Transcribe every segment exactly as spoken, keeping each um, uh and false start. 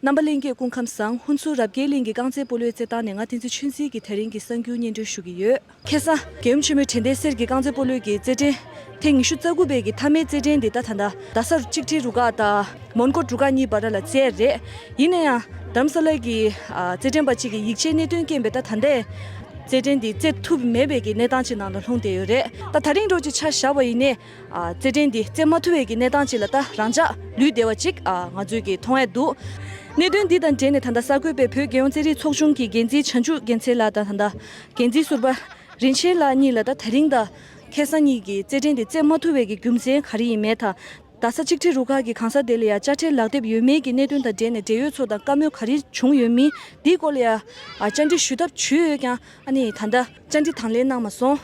རྣམ་པ་ལྷན་རྒྱས་སྐུ་ཁམས་བཟང་། ཧུན་སུར་རབ་རྒྱས་གླིང་གི་རྐང་རྩེད་སྤོ་ལོའི་རྩེད་ཐང་ནས་ང་བསྟན་འཛིན་ཆོས་འཛིན་གྱིས་དེ་རིང་གི་གསར་འགྱུར་སྙན་སྒྲོན་ཞུ་གི་ཡོད། ཁ་སང་རྒྱལ་ཡུམ་ཆེན་མོའི་དྲན་རྟེན་གསེར་གྱི་རྐང་རྩེད་སྤོ་ལོའི་གི་རྩེད་འགྲན་ཐེངས་ཉི་ཤུ་རྩ་དགུ་པའི་གི་མཐའ་མའི་རྩེད་འགྲན་འདི་ད་ད་ལྟ་རྡ་ས་གཅིག་སྒྲིལ་རུ་ཁག་དང་མོན་གྷོ་རུ་ཁག་གཉིས་བར་ལ་རྩེད་རེད། ཡིན་ན་ཡང་རྡ་རམ་ས་ལ་གི་ཨ་རྩེད་འགྲན་པ་གཅིག་གིས་ཡིད་ཆེས་གནད་དོན་རྐྱེན་པས་ད་ད་ལྟའི་རྩེད་འགྲན་འདི་རྩེད་ཐུབ་མེད་པའི་གི་གནས་སྟངས་ཅིག་ནང་ལ་ལྷུང་བསྡད་ཡོད་རེད། ད་ད་རིང་འདྲ་བོ་ཅིག་ཆ་བཞག་པ་ཡིན་ནའི་ཨ་རྩེད་འགྲན་འདི་རྩེད་མ་ཐུབ་པའི་གི་གནས་སྟངས་ཅིག་ལ་ད་རང་འཇགས་ལུས་བསྡད་པ་ཅིག་ཨ་ང་ཚོས་གི་མཐོང་ཡ་འདུག་གནད་དོན་འདི་དང་འབྲེལ་ནས་ད་ལྟ་གསར་འགོད་པས་བོད་རྒྱལ་ཡོངས་རྩེད་རིགས་ཚོགས་ཆུང་གི་འགན་འཛིན་བྱང་ཆུབ་རྒྱལ་མཚན་ལགས་དང་ད་ལྟ་འགན་འཛིན་ཟུར་པ་རིན་ཆེན་ལགས་གཉིས་ལ་ད་ད་རིང་དང་ཁ་སང་གཉིས་ཀྱི་རྩེད་འགྲན་དེ་རྩེད་མ་ཐུབ་པའི་གི་རྒྱུ་མཚན་ག་རེ་ཡིན་མིན་དང་། རྡ་ས་གཅིག་སྒྲིལ་རུ་ཁག་གི་གང་ཟག་དེ་ལ་ཡང་དཔྱ་ཁྲལ་ལག་དེབ་ཡོད་མེད་ཀྱི་གནད་དོན་དང་འབྲེལ་ནས་འབྲེལ་ཡོད་ཚོ་དང་བཀའ་མོལ་ག་རེ་བྱུང་ཡོད་མིན་འདིའི་སྐོར་ལ་ཡང་ཨ་བཅར་འདྲི་ཞུ་ཐབས་བྱས་ཡོད་ཀྱང་ཨ་ནི་ད་ལྟ་བཅར་འདྲི་དང་ལེན་གནང་མ་སོང་།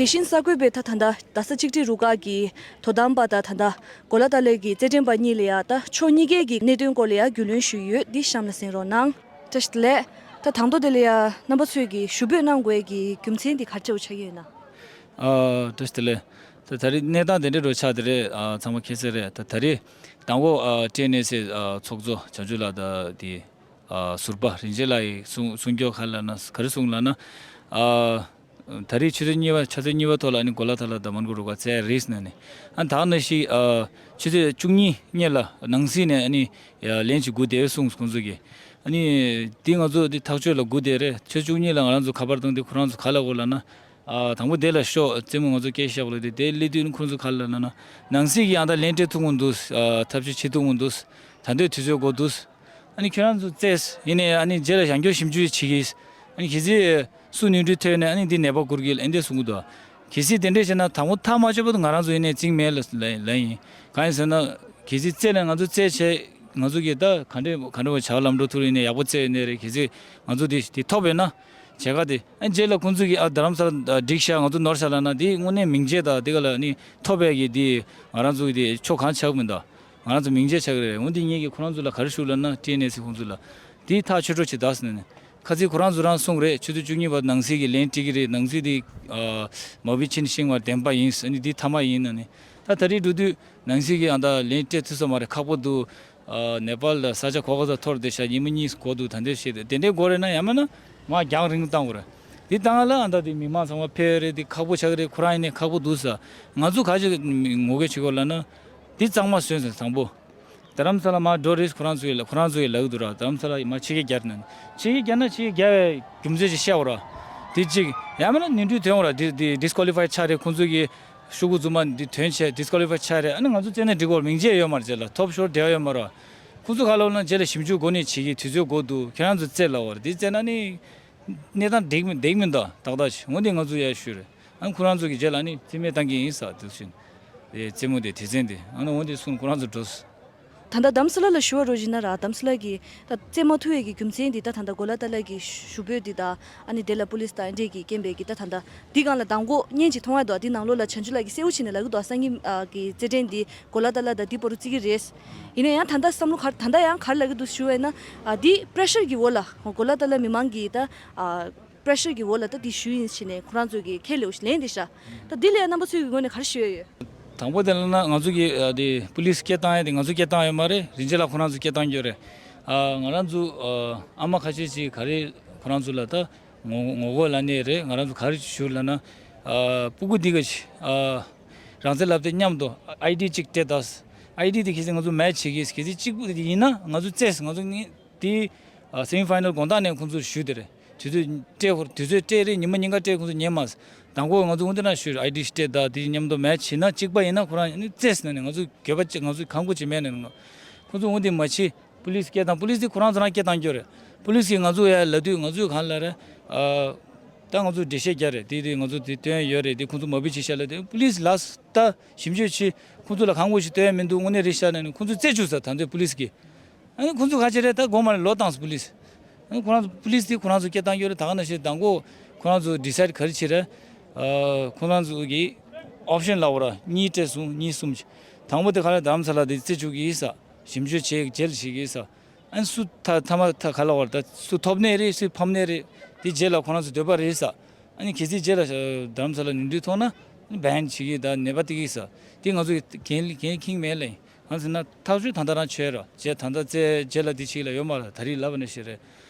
དེ་བཞིན་གསར་འགོད་པས་ད་ད་ལྟ་རྡ་ས་གཅིག་སྒྲིལ་རུ་ཁག་གི་དོ་དམ་པ་དང་ད་ལྟ་གོ་ལ་ཏཱ་ལའི་གི་རྩེད་འགྲན་པ་གཉིས་ལ་ཡང་ད་ཕྱོགས་གཉིས་ཀའི་གི་གནད་དོན་སྐོར་ལ་ཡང་རྒྱུས་ལོན་ཞུས་ཡོད། འདི་གཤམ་ལ་གསན་རོགས་གནང་། བཀྲ་ཤིས་བདེ་ལེགས། ད་དང་ཐོག་དེ་ལ་ཡང་རྣམ་པ་ཚོས་ཀྱིས་ཞུ་འབོད་གནང་དགོས་ཀྱི་རྒྱུ་མཚན་དེ་ག་རེ་ཆགས་ཀྱི་ཡོད་ན། ཨ་བཀྲ་ཤིས་བདེ་ལེགས། ད་ད་རེས་གནས་སྟངས་དེ་འདྲ་འདྲ་ཆགས་དེ་རེད། ཨ་ཚང་མ་མཁྱེན་གསལ་རེད། ད་ད་རེས་དང་པོ་ཨ་ཊི་ཨེན་ཨེ་སི་ཨ་ཚོགས་གཙོ་བྱང་ཆུབ་ལགས་དང་དེ་ཨ་ཟུར་པ་རིན་ཆེན་ལགས་ཡིས་གསུང་གསུང་སྐྱོར་ག་རེ་ལབ་ན་ག་རེ་གསུངས་ལབ་ན། ཨ་ད་རེས་ཆུ་ཚོད་གཉིས་པ་ཆུ་ཚོད་གཉིས་པ་ཐོག་ལ་ཨ་ནི་གོ་ལ་ཏཱ་ལ་དང་མོན་གྷོ་རུ་ཁག་རྩེད་རེས་ནས་ནི་ཨ་ད་ནང་བཞིན་ཨ་ཆུ་ཚོད་བཅུ་གཉིས་སྔོན་ལ་ནང་སྲིད་ནས་ཨ་ནི་ལན་ཅིག་སྒུག་བསྡད་གསུངས། ཁོང་ཚོ་གིས་ཨ་ནི་དེ་ང་ཚོ་དེ་ཐག་གཅོད་ལ་སྒུག་བསྡད་རེད། ཆུ་ཚོད་བཅུ་གཉིས་ལ་ང་རང་ཚོ་ཁ་པར་བཏང་དུས་ཁོ་རང་ཚོ་ག་ལབ་ཡོད་ལབ་ན། ཨ་དང་པོ་དེ་ལ་ཤོག་རྩེད་མོ་ང་ཚོ་སྐད་བཤད་པ་ལ་དེ་དེ་སླེབས་དུས་ནི་ཁོ་རང་ཚོ་ག་ལབ་ལབ་ན་ནང་སྲིད་ཀྱིས་ཡང་ད་ལན་སྤྲད་ཐུབ་ཀྱི་མི་འདུག་ཨ་ཐབས་ཤེས་བྱེད་ཐུབ་ཀྱི་མི་འདུག་ད་ལྟའི་དུས་ཚོད་འགོར་འདུག་ཨ་ནི་ཁྱོད་རང་ཚོ་རྩེས་ཡིན་ནའི་ཨ་ནི་རྗེས་ལ་ཡང་བསྐྱར་ཞིབ་འཇུག་བྱེད་ཀྱི། ཨ་ནི་གལ་སྲིད་སུ་ནོར་འཁྲུལ་ཐོན་ནས་ཨ་ནི་འདི་ནད་པ་བསྐུར་གྱི་ཨ་འདི་གསུང་གི་འདུག་གལ་སྲིད་དེ་འདྲས་བྱས་ན་དང་པོ་ཐག་མ་ཆོད་བར་དུ་ང་རང་ཚོ་ཡིན་ནའི་རྩིས་མེད་ལ་ལ་ལ་ཡིན། གང་ཡིན་ཟེར་ན་གལ་སྲིད་རྩེས་ནས་ང་ཚོ་རྩེས་བྱས་ང་ཚོ་གིས་ད་ག་འདྲས་ག་འདྲས་བྱ་བ་ལམ་འགྲོ་ཐུབ་ཡིན་ནའི་ཡག་པོ་རྩེས་ཡིན་ནའི་རེད། གལ་སྲིད་ང་ཚོ་དེ་དེ་ཐོབ་པས་ན་བྱེད་ག་དེ་ཨ་རྗེས་ལ་ཁོང་ཚོ་གིས་ཨ་རྡ་རམ་ས་ལ་འགྲིག་ཤག་ང་ཚོ་ནོར་ཤག་ལབ་ན་དེ་དངོས་གནས་མིང་ཆད་དང་དེ་ག་ལ་ནི་ཐོབ་པའི་གི་དེ་ང་རང་ཚོ་གི་དེ་ཕྱོགས་གང་ཆགས་མི་འདུག་ང་རང་ཚོ་མིང་ཆད་ཆགས་ཀྱི་རེད། འོན་ཏེ་ངེད་ཀྱིས་ཁོ་རང་ཚོ་ལ་ག་རེ་ཞུ་ལབ་ན་ཊི་ཨེན་ཨེ་སི་ཁོང་ཚོ་ལ་དེ་ཐག་ཆོད་འགྲོ་བྱེད་ད་ཟེར་ནས་ཁ་ཚིག་ཁོ་རང་ཚོ་རང་གསུངས་རེད། ཆུ་ཚོད་བཅུ་གཉིས་བར་ནང་སྲིད་ཀྱི་ལན་སྤྲད་ཀྱི་རེད། ནང་སྲིད་དེ་ཨ་མ་བི་ཆིན་ཤིང་བར་བདེན་པ་ཡིན་ཟེར་ནས་འདི་མཐའ་མ་ཡིན་ན་ནི་ད་ད་རེས་འགྲོ་དུས་ནང་སྲིད་ཀྱི་ཨ་ད་ལན་སྤྲད་ཐུབ་ས་མ་རེད། ཁག་པོ་འདུག་ཨ་ནེ་པཱལ་ལ་ས་ཆ་གོ་ག་ས་འཐོར་བསྡད་ཤག་ཉི་མ་གཉིས་འགོར་འདུག་ད་འདྲས་བཤད་དེ་དེ་འདྲས་འགོར་རེད་ན་ཡང་མིན་ན་མར་རྒྱང་རིང་བཏང་དགོས་རེད། འདི་བཏང་ལ་ཨ་ད་དེ་མི་མང་ཚང་མ་ཕེབས་རེད། འདི་ཁག་པོ་ཆགས་ཀྱི་རེད། ཁོ་རང་ཡིན་ནའི་ཁག་པོ་འདུག་ཟེར། ང་ཚོ་ག་ཅིག་ངོ་རྒོལ་བྱེད་དགོས་ལབ་ན་འདི་གཙང་མ་བཟོས་ཟེར། དང་པོ་རྡ་རམ་ས་ལ་མར་འགྲོ་རེས་ཁོ་རང་ཚོ་ཡིས་ལབ་ཁོ་རང་ཚོ་ཡིས་ལབ་ཀྱི་འདུག་ར། རྡ་རམ་ས་ལ་མར་ཕྱི་རྒྱལ་རྒྱག་ན་ཕྱི་རྒྱལ་རྒྱག་ན་ཕྱི་རྒྱལ་རྒྱག་པའི་རྒྱུ་མཚན་ཅིག་བཤད་པ་ར། དེ་གཅིག་ཡང་མིན་ན་ནོར་འཁྲུལ་ཐོན་པ་ར། དེ་དེ་ཌིས་ཀོ་ལི་ཕའི་ཆགས་རེད། ཁོང་ཚོ་གིས་ཤོག་གུ་རྫུན་མ་འདི་ཐོན་བྱས་ཌིས་ཀོ་ལི་ཕའི་ཆགས་རེད། ཨ་ནི་ང་ཚོ་རྩེས་ན་འགྲིག་གོ་མིང་ཆད་ཡོད་མ་རེད། རྗེས་ལ་ཐོབ་ཤོར་འབྲེལ་བ་ཡོད་མ་རེད། ཁོང་ཚོ་ག་ལབ་ན་རྗེས་ལ་ཞིབ་འཇུག་འགོ་ནས་བྱེད་ཀྱི་དུས་ཚོད་འགོར་འདུག་ཁྱེད་རང་ཚོ་རྩེས་ལབ་པ་རེད། དེ་རྩེས་ན་ནི་གནས་སྟངས་འགྲིག་མི་འགྲིག་མི་འདུག་ཏག་ཏག་ཅིག་འོན་ཏེ་ང་ཚོ་ཡར་ཞུས་རེད། ཨ་ཁོ་རང་ཚོ་གི་རྗེས་ལ་ནི་རྩིས་མེད་བཏང་གི་ཡིན་ཟེར་དུས་ཕྱིན། དེ་རྩེད་མོ་དེ་དེ་ཚན་དེ་ཨ་ནི་འོན་ཏེ་སུ་ཁོ་རང་ཚོ་འགྲོ། ད་ལྟ་རྡ་རམ་ས་ལ་ལ་ཞུ་བ་རོགས་བྱས་ན་ར། རྡ་རམ་ས་ལ་གི་ད་རྩེད་མ་ཐུབ་ཡས་ཀྱི་རྒྱུ་མཚན་འདི་ད་ད་ལྟ་གོ་ལ་ཏཱ་ལ་གི་ཞུ་འབོད་འདི་དང་ཨ་ནི་དེ་ལ་པུ་ལིས་དང་འདྲེས་ཀྱི་རྐྱེན་པས་ཀྱི་ད་ད་ལྟ་འདི་སྒང་ལ་མདང་དགོང་བརྙན་ཅིག་མཐོང་ཡ་འདུག་འདི་ནང་ལོགས་ལ་བྱང་ཆུབ་ལགས་ཀྱིས་གསལ་པོ་བྱས་ནས་ལབ་ཀྱི་འདུག་སང་ཉིན་ཨ་གི་རྩེད་འགྲན་འདི་གོ་ལ་ཏཱ་ལ་དང་འདི་བར་དུ་བརྩི་གི་རེད། ཡིན་ན་ཡང་ད་ལྟ་བསམ་བློ་ག་ད་ལྟ་ཡང་ག་རེ་ལབ་ཀྱི་འདུག་ཞུ་བས་ན་ཨ་འདི་པེ་རེ་ཤར་གྱི་འོག་ལ་གོ་ལ་ཏཱ་ལ་མི་མང་གིས་ད་ཨ་པེ་རེ་ཤར་གྱི་འོག་ལ་ད་འདི་ཞུས་ཡིན་ཞེས་ནས་ཁོ་རང་ཚོ་གིས་ཁས་ལེན་ལེན་དེ་ཤག་ད་འདི་ལ་ཡང་རྣམ་པ་ཚོའི་ངོས་ནས་ག་རེ་ཞུ་ཡ་ཡོད། དང་པོ་དེ་ལ་ན་ང་ཚོ་གི་ཨ་དེ་པུ་ལིས་སྐད་བཏང་ཡ་དེ་ང་ཚོ་སྐད་བཏང་ཡོད་མ་རེད། རིན་ཆེན་ལགས་ཁོ་རང་ཚོ་སྐད་བཏང་རྒྱུ་རེད། ཨ་ང་རང་ཚོ་ཨ་ཨ་མ་ཁ་ཤས་ཅིག་ག་རེ་ཁོ་རང་ཚོ་ལ་ད་ངོ་ངོ་རྒོལ་ལབ་ནས་རེད། ང་རང་ཚོ་ག་རེ་ཞུ་ལབ་ན་ཨ་སྤུ་གུ་འདི་ག་ཅིག་ཨ་རང་བཙན་ལབ་དེ་མཉམ་དུ་ཨའི་ཌི་གཅིག་སྤྲད་ད། ཨའི་ཌི་དེ་གལ་སྲིད་ང་ཚོ་མེ་ཆི་བྱེད་ཀྱི་གལ་སྲིད་གཅིག་པུ་དེ་ཡིན་ན་ང་ཚོ་རྩེས་ང་ཚོ་ངས། དེ་ཨ་སེ་མི་ཕའི་ནལ་དགོང་དག་ནས་ཁོང་ཚོར་ཞུས་དེ་རེད། དུས་ཚོད་སྤྲད་ཧོར་དུས་ཚོད་སྤྲད་རེད། ཉི་མ་ཉིན་ག་སྤྲད་ཁོང་ཚོ་ཉན་མ་སོང་། དང་པོ་ང་ཚོ་འོན་ཏེ་ན་ཞུས་ཨའི་ཌི་སྤྲད་ད་དེ་མཉམ་དུ་མེ་བྱེད་ན་གཅིག་པ་ཡིན་ན་ཁོ་རང་ནི་རྩེས་ཟེར་ནས་ང་ཚོ་འགྱོད་པ་ཅིག་ང་ཚོ་གང་དགོས་ཅིག་མེད་ནས་ང་ཁོང་ཚོ་འོན་ཏེ་མ་བྱེད། པུ་ལིས་སྐད་བཏང་པུ་ལིས་དེ་ཁོ་རང་ཚོ་རང་སྐད་བཏང་རྒྱུ་རེད། པུ་ལིས་ཀྱིས་ང་ཚོ་ཡར་ལབ་དུས་ང་ཚོས་གང་ལབ་རེད། ཨ་ད་ང་ཚོ་འགྲེལ་བཤད་རྒྱག་རེད། དེ་དེ་ང་ཚོ་དེ་སྟོན་ཡོད་རེད། དེ་ཁོང་ཚོ་མ་བི་ཅིག་བཤད་ལབ་དུས་པུ་ལིས་ལགས་ད་ཞིབ་འཇུག་བྱེད། ཁོང་ཚོ་ལ་གང་དགོས་ཞིག་སྟོན་ཡ་མི་འདུག་དངོས་གནས་རེད་ཤག་ལབ་ནས་ཁོང་ཚོ་རྩེ་བཅུག་ས་ད་ཚོད་པུ་ལིས་ཀྱིས། ཨ་ནི་ཁོང་ཚོ་ག་ཅི་རེད། ད་དགོངས་མ་ལོག་བཏང་སོང་པུ་ལིས། ཨ་ནི་ཁོ་རང་ཚོ་པུ་ལིས་དེ་ཁོ་རང་ཚོ་སྐད་བཏང་རྒྱུ་རེད། ད་ག་ནང་བཞིན་དང་པོ་ཁོ་རང་ཚོ་ཌི་སའིཌ་ག་རེ་བྱེད་རེད། ཨ་ཁོ་རང་ཚོ་གི་ཨོབ་ཤན་ལབ་པ་ར་གཉིས་སྤྲད་སོང་། གཉིས་གསུམ་བྱས། དང་པོ་དེ་ག་རེ་རྡ་རམ་ས་ལ་དེ་རྩེ་བཅུག་གི་ཡིན་ས། ཞིབ་འཇུག་བྱེད་རྗེས་ལ་བྱེད་ཀྱི་ཡིན་ས། ཨ་ནི་སུ་ཐ་ཐ་མ་ཐ་ག་ལབ་པ་ར་ད་སུ་ཐོབ་ནའི་རེད། སུ་ཕམ་ནའི་རེད། དེ་རྗེས་ལ་ཁོ་རང་ཚོ་འདོད་པ་རེད་ས། ཨ་ནི་གལ་སྲིད་རྗེས་ལ་རྡ་རམ་ས་ལ་ནོར་འཁྲུལ་མཐོང་ན་ བན་བྱེད་ཀྱི་ད་ནད་པ་སྟེར་གྱི་ས་དེ་ང་ཚོ་གི་འགན་འཁྱེར་མེད་ལ། ང་ཟེར་ན་ཐག་གཅོད་ད་ལྟ་རང་བྱས་རོགས་བྱས། ད་ལྟ་རྩེ་རྗེས་ལ་འདི་བྱེད་ལ་ཡོད་མ་རེད། ད་རེས་ལབ་པ་ནས་ཤེས་རེད།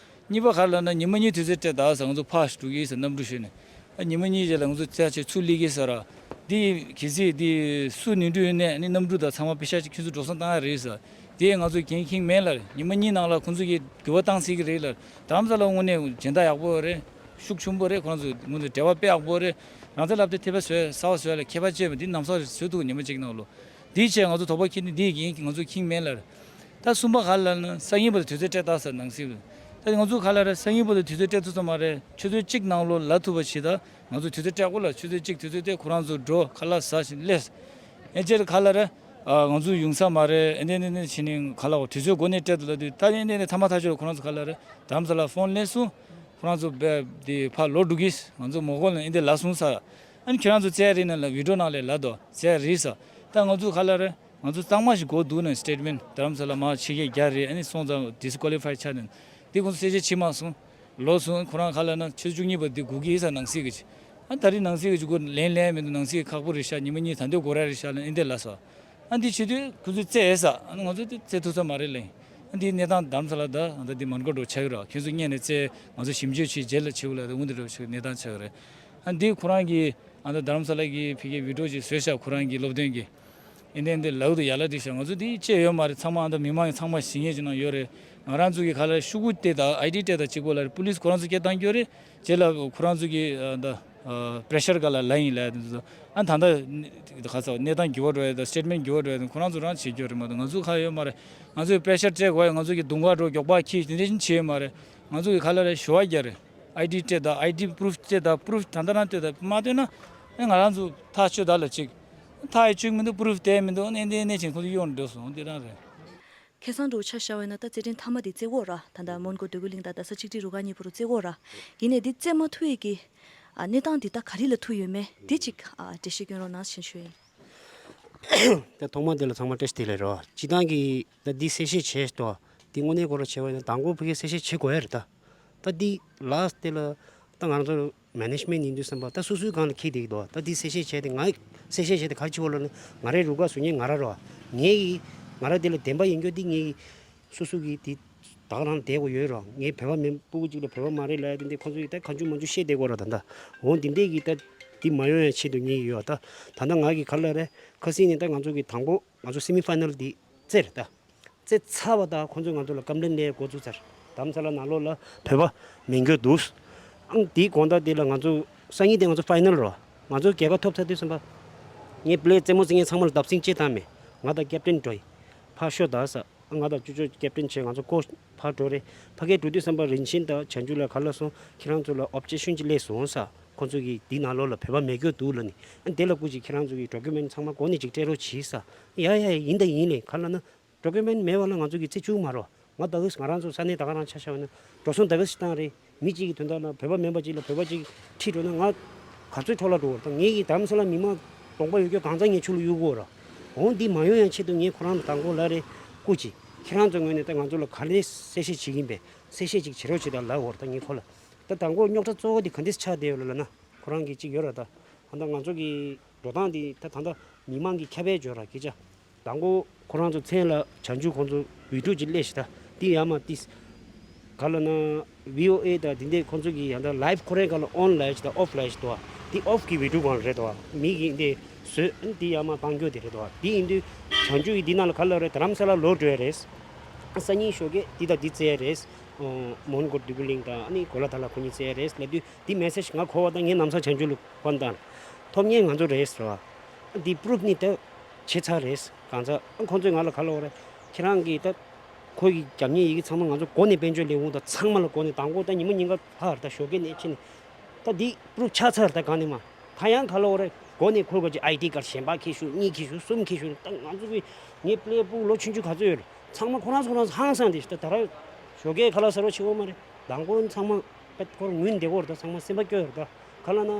གཉིས་པ་ག་ལབ་ན་ཉི་མ་གཉིས་དུས་ཚོད་སྤྲད་ད་ཟེར། ང་ཚོ་ཕར་འགྲོ་གི་ཟེར། གནམ་གྲུ་ཞོན་ནས་ཨ་ཉི་མ་གཉིས་རྗེས་ལ་ང་ཚོ་རྩེ་ཆེ་ཚུར་སླེབས་གི་ཟེར་ར། འདི་གལ་སྲིད་འདི་སུ་ནོར་འཁྲུལ་ཡོད་ནས་ནི་གནམ་གྲུ་དང་ཚང་མ་པེ་ཤག་ཅིག་ཁྱོད་ཚོ་འགྲོ་སོང་བཏང་ཡ་རེད་ཟེར། དེ་ང་ཚོ་འགན་འཁྱེར་མེད་ལ། ཉི་མ་གཉིས་ནང་ལ་ཁོང་ཚོ་གིས་འགྱུར་བ་བཏང་སྲིད་ཀྱི་རེད་ལ། རྡ་རམ་ས་ལ་དངོས་གནས་སྦྱིན་བདག་ཡག་པོ་རེད། ཤུགས་ཆེན་པོ་རེད། ཁོ་རང་ཚོ་དངོས་གནས་འབྲེལ་བ་དཔེ་ཡག་པོ་རེད། རང་བཙན་ལབ་དེ་ཐེ་བ་བཟོས་ཟ་བ་བཟོས་ལ་ཁྱད་པར་ཅན་པ་འདི་ནམ་སང་བཟོས་འདུག་ཉི་མ་གཅིག་ནང་ལོ། འདིའི་ཆེད་ང་ཚོ་དོགས་པ་ཁྱེར་ནས་འདིའི་འགན་ང་ཚོ་འཁྱེར་མེད་ལ། ད་གསུམ་པ་ག་ལ་ན་སང་ཉིན་བར་དུ་དུས་ཚོད་སྤྲད་ད་ཟེར་ནང་སྲིད། ད་ང་ཚོ་ག་ལ་ར་སང་ཉིན་བར་དུ་དུས་ཚོད་སྤྲད་ཐུབ་ས་མ་རེད། ཆུ་ཚོད་གཅིག་ནང་ལོ་ལ་ཐུབ་པ་བྱེད་ད། ང་ཚོ་དུས་ཚོད་སྤྲད་དགོས་ལ། ཆུ་ཚོད་གཅིག་དུས་ཚོད་དེ་ཁོ་རང་ཚོ་འགྲོ་ཁ་ལག་ཟ་ཞིང་སླེབས། ཨེ་ཅེར་ག་ལ་ར་ང་ཚོ་ཡོང་ས་མ་རེད། ཨེ་འདི་འདི་འདི་བྱེད་ནས་ག་ལ་འོ་དུས་ཚོད་འགོ་ནས་སྤྲད་དུ་ལ་དུས་ད་ཨེ་འདི་འདི་ཐ་མ་ཐག་ཆོད་ཁོ་རང་ཚོ་ག་ལ་ར་དམ་ས་ལ་ཕོན་སླེབས་སོང་། ཁོ་རང་ཚོ་བས་དེ་ཕར་ལོག་འགྲོ་གིས། ང་ཚོ་མོ་གོ་ལ་ཨེ་འདི་ལ་སོང་ས། ཨ་ནི་ཁྱེད་རང་ཚོ་རྩེ་རིགས་ནང་ལ་བི་ཌིའོ་ནང་ལས་ལ་དོ་རྩེ་རིགས་ས། ད་ང་ཚོ་ག་ལ་རེད། ང་ཚོ་གཙང་མ་ཞིག་གོ་འདུག་ན་སི་ཊེ་ཊི་མེན་ཊི་རྡ་རམ་ས་ལ་མ་ཕྱི་རྒྱལ་རྒྱ་རེད། ཨ་ནི་སོང་ཙང་ཌི་སི་ཀོ་ལི་ཕའི་ཆགས་ནས་འདི་ཁོང་ཚོ་གསལ་བཤད་བྱེད་མ་སོང་། ལོ་སོང་ཁོ་རང་ག་ལ་ན་ཆུ་ཚོད་བཅུ་གཉིས་པ་འདི་སྒུག་གི་ཡིན་ས་ནང་སྲིད་གི་ཅི། ཨ་ད་རེས་ནང་སྲིད་གི་ཅི་གོ་ལན་ལན་མི་འདུག་ནང་སྲིད་ཁག་པོ་རེད་ཤག་ཉི་མ་གཉིས་ད་འདོད་དགོས་ར་རེད་ཤག་ལ་ཨིན་དེ་ལ་ས། ཨ་འདི་བྱེད་དུས་ཁོ་ཚོས་རྩེ་ས། ཨ་ནི་ང་ཚོ་དེ་རྩེ་ཐུབ་ས་མ་རེད་ལེ། ཨ་འདི་གནས་སྟངས་རྡ་རམ་ས་ལ་ད་ཨ་ད་འདི་མོན་གྷོ་འགྲོ་ཆགས་ཀྱི་ར། ཁྱོད་ཚོ་སྔོན་ནས་རྩེ་ང་ཚོ་ཞིབ་འཇུག་བྱེད་རྗེས་ལ་བྱེད་དགོས་ལ་ད་འུ་འདི་འགྲོ་ཆགས་གནས་སྟངས་ཆགས་ཀྱི་རེད། ཨ་འདི་ཁོ་རང་གི་ཨ་ད་རྡ་རམ་ས་ལ་གི་ཕ་གི་བི་ཌིའོ་ཅིག་བཟོས་ཤག་ཁོ་རང་གི་སློབ་སྟོན་གི། ཨིན་དེ་ཨིན་དེ་ལའུ་དུ་ཡ་ལ་དེ་ཤག་ང་ཚོ་དེ་ཅེས་ཡོད་མ་རེད། ཚང་མ་ཨ་ད་མི་མང་གི་ཚང་མ་ཞིག་ངེས་ཀྱི་ནང་ཡོད་རེད། ང་རང་ཚོ་གི་ག་ལ་ཤུ་གུ་སྟེ་ད་ཨའི་ཌི་སྟེ་ད་གཅིག་པོ་ལ་རེད། པུ་ལིས་ཁོ་རང་ཚོ་སྐད་བཏང་རྒྱུ་རེད། རྗེས་ལ་ཁོ་རང་ཚོ་གི་ཨ་ད་པེ་རེ་ཤར་ག་ལ་ལ་ཡིན་ལ་དེ་ཚོ་ཨ་ད་ད་ག་ཚ་གནས་སྟངས་འགྱུར་བ་འགྲོ་ཡ་ད་སི་ཊེ་ཊི་མེན་ཊི་འགྱུར་བ་འགྲོ་ཡ་ད་ཁོ་རང་ཚོ་རང་བྱེད་རྒྱུ་རེད་མ་གཏོགས་ང་ཚོ་ག་ཡོད་མ་རེད། ང་ཚོ་གི་པེ་རེ་ཤར་སྤྲད་དགོས་ཡ། ང་ཚོ་གི་གདུང་བ་འགྲོ་མགྱོགས་པ་ཁྱི་དེ་འདྲ་ཞིག་བྱེད་ཡོད་མ་རེད། ང་ཚོ་གི་ག་ལ་རེད་ཞུ་བ་རྒྱ་རེད། ཨའི་ཌི་སྤྲད་ད་ཨའི་ཌི་པུ་རུབ་སྤྲད་ད་པུ་རུབ་ད་ལྟ་རང་སྤྲད་ད་མ་སྤྲད་ན་ཨེ་ང་རང་ཚོ་ཐག་ཆོད་ད་ལ་ཅིག་ཐག་ཡི་ཆོད་མི་འདུག་པུ་རུབ་དེ་མི་འདུག་ཨེ་འདི་ཨེ་ནས་ཅིག་ཁོ་ཚོ་གཡོག་འགྲོ་སོང་འདི་རང་རེད། ཁ་སང་འདྲ་བོ་ཆ་བཞག་པ་ཡིན་ན་ད་རྩེད་འགྲན་མཐའ་མ་དེ་རྩེ་གོ་ར་ད་ལྟ་མོན་གྷོ་འདོད་རྒུ་གླིང་དང་རྡ་ས་ཆིག་ཁྲི་རུ་ཁག་གཉིས་པོ་རུ་རྩེ་གོ་ར། ཡིན་ནའི་འདི་རྩེ་མ་ཐུབ་ཡས་ཀྱི་ཨ་གནས་སྟངས་འདི་ད་ག་རེ་ལ་ཐུག་ཡོད་མེད་འདི་ཅིག་ཨ་འགྲེལ་བཤད་སྐྱོན་རོགས་གནང་ཞེས་ཞུ་ཡིན། ད་ཐོག་མ་དེ་ལ་ཚང་མ་བཀྲ་ཤིས་བདེ་ལེགས་རོ། སྤྱི་བཏང་གི་ད་འདི་གསལ་བཤད་བྱས་ཏོ། འདི་དངོས་གནས་སྐོར་ལ་བྱས་པ་ཡིན་ན་དང་པོ་ཕ་གིར་གསལ་བཤད་བྱེད་དགོས་ཡ་རེད་ད། ད་འདི་ལ་སྟེ་ལ་ད་ང་རང་ཚོ་མེ་ནེ་ཇི་མེན་ཊི་ཡིན་དུས་ཙམ་པ་ད་སོ་སོའི་སྒང་ལ་འཁེལ་བསྡད་ཀྱི་འདུག་ད་འདི་གསལ་བཤད་བྱས་ཏེ་ང་གསལ་བཤད་བྱས་ཏེ་ག་རེ་བྱེད་དགོས་ལབ་ན་ང་རའི་རུ་ཁག་ཟུར་ཉན་ང་ར་རོ། ངའི་གི་ང་ར་འདི་ལ་བདེན་པ་ཡིན་རྒྱུ་འདི་ངའི་གི་སོ་སོ་གི་འདི་ད་ག་རང་བསྡད་དགོས་ཡོད་རོ། ངའི་བོད་པ་མིན་སྤུ་གུ་གཅིག་ལ་བོད་པ་མ་རེད་ལབ་ཡ་དེ་འདི་ཁོང་ཚོ་གི་ད་གང་བྱུང་མང་བྱུང་བཤད་བསྡད་དགོས་རོ། ད་ད་འོ་འདི་འདྲས་གི་ད་འདི་མ་ཡོང་ཡ་ཆེད་དུ་ངས་ཡོད་ད། ད་ད་ང་གི་ག་ལ་རེད། ཁ་སང་ནས་ད་ང་ཚོ་གི་དང་པོ་ང་ཚོ་སེ་མི་ཕའི་ནལ་འདི་རྩེ་རེད་ད། རྩེ་ཚར་བ་ད་ཁོང་ཚོས་ང་ཚོ་ལ་ཀམ་པི་ལེན་ལས་འགོ་བཙུགས་ཚར། རྡ་རམ་ས་ལ་ནང་ལོགས་ལ་བོད་པ་མེད་མཁན་འདུག་ཨང་དེའི་དགོང་དག་དེ་ལ་ང་ཚོ་སང་ཉིན་དེ་ང་ཚོ་ཕའི་ནལ་རོ། ང་ཚོ་རྒྱལ་ཁ་ཐོབ་ཚར་དུས་ཙམ་པ། ངས་པི་ལེ་རྩེད་མོ་རྩེ་མཁན་ཚང་མ་ལ་བརྡབ་གསིག་ཅིག་བཏང་མེད། ང་དང་ཀེབ་ཏན་འགྲོ་ཡི། ཕར་ཤོག་ད་ཟེར། ང་དང་ཅོ་ཅོ་ཀེབ་ཏན་བྱས་ང་ཚོ་ཀོ་ཕར་འགྲོ་རེད། ཕ་གིར་འགྲོ་དུས་ཙམ་པ་རིན་ཆེན་དང་བྱང་ཆུབ་ལགས་ག་ལ་སོང་། ཁྱེད་རང་ཚོ་ལ་ཨོབ་ཇེག་ཤན་ཅིག་སླེབས་སོང་ཟེར། ཁོང་ཚོ་གིས་འདི་ནང་ལོགས་ལ་བོད་པ་མེད་མཁན་འདུག་ལབ་ནས། ཨ་དེ་ལ་སྐུ་མཁྱེན་ཁྱེད་རང་ཚོ་གི་ཌོ་ཀུ་མེན་ཊི་ཚང་མ་འགོ་ནས་ཅིག་སྤྲད་རོགས་གྱིས་ཟེར། ཡ་ཡ་ཡིན་ད་ཡིན་ལེ་ག་ལབ་ན། ཌོ་ཀུ་མེན་ཊི་མེད་པ་ལ་ང་ཚོ་གི་རྩེ་བཅུག་མ་རོགས། ང་ད་གི་ང་རང་ཚོ་ས་གནས་ད་ག་རང་ཆ་བཞག་པ་ན་འགྲོ་སོང་ད་གི་ཞིག་བཏང་རེད། མི་གཅིག་གི་དོན་དག་ལ་བོད་པ་མིན་པ་གཅིག་ལ་བོད་པ་གཅིག་ཁྲིད་འགྲོ་ན་ང་ག་ཚོད་འཕྲོ་བརླག་འགྲོ་བར་ད། ངེད་ཀྱི་རྡ་རམ་ས་ལ་མི་མང་གདོང་པ་ཡོད་རྒྱུ་གང་ཚང་ངས་ཆུ་ལ་གཡུག་གོ་ར། འོང་འདི་མ་ཡོང་ཡང་ཆེད་དུ་ངས་ཁོ་རང་ལ་དང་པོ་ལབ་རེད། སྐུ་མཁྱེན་ཁྱེད་རང་ཚོ་ངོས་ནས་ད་ང་ཚོ་ལ་ག་རེ་གསལ་བཤད་བྱེད་ཀྱིན་པས་གསལ་བཤད་ཅིག་བྱེད་རོགས་བྱེད་དང་ལབ་འོར་ད་ངས་ཁོ་ལ། ད་དང་པོ་རྙོག་དྲ་གཙོ་བོ་འདི་ག་འདྲས་ཆགས་བསྡད་ཡོད་ལབ་ན་ཁོ་རང་གི་གཅིག་ཡོད་ར་ད། ད་ལྟ་ང་ཚོ་གི་འགྲོ་སྟངས་འདི་ད་ད་ལྟ་མི་མང་གི་ཁྱབ་སྤེལ་འབྱོར་ར་སྐད་ཆ། དང་པོ་ཁོ་རང་ཚོ་མཚན་ལ་བྱང་ཆུབ་ཁོང་ཚོ་བི་ཌིའོ་ཅིག་སླེབས་ཤིག་ད་འདི་ཡ་མ་ཏིས། ག་ལ་ན། བྷི་ཨོ་ཨེ་དང་འདི་འདྲས་ཁོང་ཚོ་གི་ཡང་ད་ལའིབ་ཁོ་རའི་སྒང་ལ་ཨོན་ལབ་ཡ་ཞིག་དང་ཨོཕ་ལབ་ཡ་ཞིག་འདུག་བ། འདི་ཨོཕ་གི་བི་ཌིའོ་སྒང་ལ་རེད་འདུག་བ། མི་གིས་འདི་བཟོས་འདི་ཡ་མ་བཏང་རྒྱུ་དེ་རེད་འདུག་བ། འདི་ཡིན་དུས་བྱང་ཆུབ་ཀྱི་འདི་ནང་ལ་ག་ལ་རེད། རྡ་རམ་ས་ལ་ལོག་འགྲོ་ཡ་རེད། སང་ཉིན་ཞོགས་ཀས་འདི་དང་འདི་རྩེ་ཡ་རེད། མོན་གྷོ་འདོད་རྒུ་གླིང་དང་ཨ་ནི་གོ་ལ་ཐ་ལ་ཁོ་གཉིས་རྩེ་ཡ་རེད་ལབ་དུས་འདི་མེ་སེ་ཇི་ང་གོ་བ་དང་ངས་ནམ་སང་བྱང་ཆུབ་ལ་ཕོན་བཏང་། ཐོབ་མཁན་ང་ཚོ་རེད་ཟེར་བ། འདི་པུ་རུབ་ནི་ད་བྱས་ཚར་རེད། གང་ཚ་ཁོང་ཚོས་ང་ལ་ག་ལ་འོ་རེད། ཁྱེད་རང་གིས་ད། ཁོ་གི་རྒྱབ་གཉེར་ཡི་གེ་ཚང་མ་ང་ཚོ་འགོ་ནས་དཔལ་འབྱོར་ལས་ཁུངས་དང་ཚང་མ་ལ་འགོ་ནས་དང་པོ་ད་ཉི་མ་ཉིན་ག་ལྷག་རེད་ད་ཞོགས་ཀས་ནས་ཕྱིན་ནས། ད་འདི་པུ་རུབ་ཆགས་ཚར་ད་གང་ནས་མ། ད་ཡང་ག་ལ་འོ་རེད། འགོ་ནས་ཁོ་ག་ཅིག་ཨའི་ཌི་ཀར་གཞན་པ་ཁྱེར་ཤོག་གཉིས་ཁྱེར་ཤོག་གསུམ་ཁྱེར་ཤོག་ད་ང་ཚོ་གི་ངའི་པུ་ལེ་སྤུ་གུ་ལོ་ཆུང་ཆུང་ག་ཚོད་ཡོད་རེད། ཚང་མ་ཁོ་རང་ཚོ་ཁོ་རང་ཚོ་ཧང་སངས་ཏེ་ད་ད་ར་ཞོགས་ཀས་ཁ་ལག་ཟ་རོགས་བྱེད་འོ་མ་རེད། མདང་དགོང་ཚང་མ་པད་ཁོར་ངུས་བསྡད་གོ་རེད་ད་ཚང་མ་སེམས་པ་སྐྱོ་ཡོད་རེད་ད་ག་ལ་ན།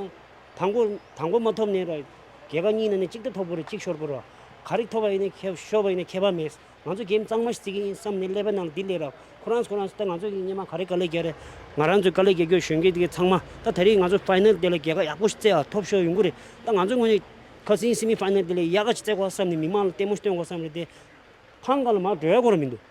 དང་པོ་དང་པོ་མ་ཐོབ་ནས་ར། རྒྱལ་ཁབ་གཉིས་ནང་ནས་གཅིག་ད་ཐོབ་དགོས་རེད་གཅིག་ཤོར་དགོས་རེད། ག་རེ་ཐོབ་པ་ཡིན་ནའི་ཁྱད་ཤོར་བ་ཡིན་ནའི་ཁྱད་པར་མེད། ང་ཚོ་གེམ་གཙང་མ་ཞིག་རྩེ་གི་ཡིན་བསམ་ནས་ཀླད་པའི་ནང་འདི་སླེབས་ར། ཁོ་རང་ཁོ་རང་ད་ང་ཚོ་གི་སྔོན་མ་ག་རེ་དཀའ་ལས་རྒྱག་རེད། ང་རང་ཚོའི་དཀའ་ལས་རྒྱག་རྒྱུ་གཞོན་སྐྱེས་དེ་གི་ཚང་མ་ད་ད་རེས་ང་ཚོ་ཕའི་ནལ་དེ་ལ་རྒྱལ་ཁ་ཡག་པོ་ཞིག་རྩེ་ཨ་ཐོབ་ཤོར་ཡོང་གི་རེད། ད་ང་ཚོ་ངོས་ནས་ཁ་སང་སེ་མི་ཕའི་ནལ་དེ་ལ་ཡག་ག་ཞིག་རྩེ་དགོས་བསམ་ནས་མི་མང་ལ་ལྟད་མོ་སྟོན་དགོས་བསམ་རེད་དེ། ཕང་ག་ལ་མར་འགྲོ་ཡ་གོ་ར་མི་འདུག་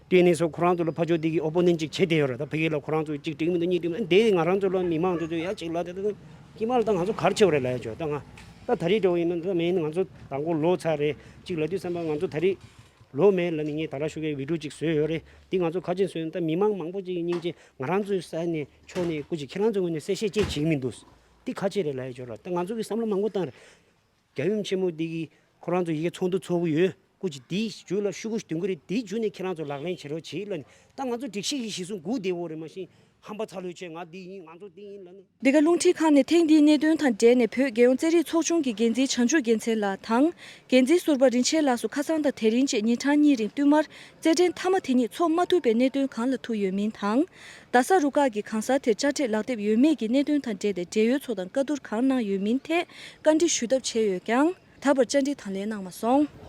ཏེ་ནེ་སོགས་ཁོ་རང་ཚོ་ལ་ཕ་ཕྱོགས་འདི་གི་ཨོ་པོ་ནེན་ཊི་ཅིག་བྱེད་བསྡད་ཡོད་རེད། ད་ཕ་གི་ལ་ཁོ་རང་ཚོ་གཅིག་འགྲིག་མི་འདུག་གཉིས་འགྲིག་མི་འདུག་འདི་ང་རང་ཚོ་ལ་མི་མང་ཚོ་ཚོ་ཡ་གཅིག་ལ་དེ་ད་ཀྱི་མ་ལ་ད་ང་ཚོ་ག་རེ་བྱེད་པ་རེད་ལབ་ཡ་ཆོག་ད་ང་ད་ད་རེས་འགྲོ་ཡིན་ན་ད་མེད་ན་ང་ཚོ་དང་པོ་ལོ་ཚར་རེད་གཅིག་ལབ་དུས་ཙམ་པ་ང་ཚོ་ད་རེས་ལོ་མེད་ལབ་ནས་ངས་ད་ར་ཤུ་གའི་བི་ཌིའོ་གཅིག་བཟོས་ཡོད་རེད། འདི་ང་ཚོ་ག་ཅིག་བཟོས་ན་ད་མི་མང་མང་པོ་གཅིག་གི་སྙིང་རྗེ་ང་རང་ཚོའི་ས་ནས་ཕྱོགས་ནས་སྐུ་མཁྱེན་ཁྱེད་རང་ཚོའི་ངོས་ནས་གསལ་བཤད་ཅིག་བྱེད་ཀྱི་མི་འདུག་འདི་ག་ཅིག་རེད་ལབ་ཡ་ཆོག་ར། ད་ང་ཚོ་གི་བསམ་བློ་མང་པོ་བཏང་རེད། རྒྱལ་ཡུམ་ཆེན་མོ་འདི་གིས་ཁོ་རང་ཚོ་ཡི་གེ་ཚོགས་འདུ་ཚོགས་ཀྱི་ཡོད། སྐུ་མཁྱེན་འདིའི་རྒྱུད་ལ་ཤོག་གུ་ཞིག་འདོན་གྱི་རེད། འདིའི་རྒྱུད་ནས་ཁྱེད་རང་ཚོ་ལག་ལེན་བྱེད་རོགས་བྱེད་ལབ་ནས་ད་ང་ཚོ་སྒྲིག་གཞི་ཡི་གཞི་བཟུང་སྒུག་བསྡད་ཡོད་རེད། མ་གཞི་ཧམ་པ་ཚ་ལོས་བྱས་ང་འདི་ཡིན་ང་ཚོ་འདི་ཡིན་ལབ་ནས། འདི་ག་རླུང་འཕྲིན་ཁང་ནས་ཐེངས་འདིའི་གནད་དོན་དང་འབྲེལ་ནས་བོད་རྒྱལ་ཡོངས་རྩེད་རིགས་ཚོགས་ཆུང་གི་འགན་འཛིན་བྱང་ཆུབ་རྒྱལ་མཚན་ལགས་དང་། འགན་འཛིན་ཟུར་པ་རིན་ཆེན་ལགས་སུ་ཁ་སང་དང་དེ་རིང་བཅས་ཉིན་གྲངས་གཉིས་རིང་བསྟུད་མར་རྩེད་འགྲན་མཐའ་མ་དེ་ཉིད་འཚོགས་མ་ཐུབ་པའི་གནད་དོན་གང་ལ་ཐུག་ཡོད་མིན་དང་། རྡ་ས་རུ་ཁག་གི་གང་ཟག་དེར་དཔྱ་ཁྲལ་ལག་དེབ་ཡོད་མེད་ཀྱི་གནད་དོན་དང་འབྲེལ་ཏེ་འབྲེལ་ཡོད་ཚོ་དང་བཀའ་བསྡུར་གང་གནང་ཡོད་མིན་ཐད་བཀའ་འདྲི་ཞུ་ཐབས་བྱས་ཡོད་ཀྱང་། ད་བར་བཅར་འདྲི་དང་ལེན་གནང་མ་སོང་།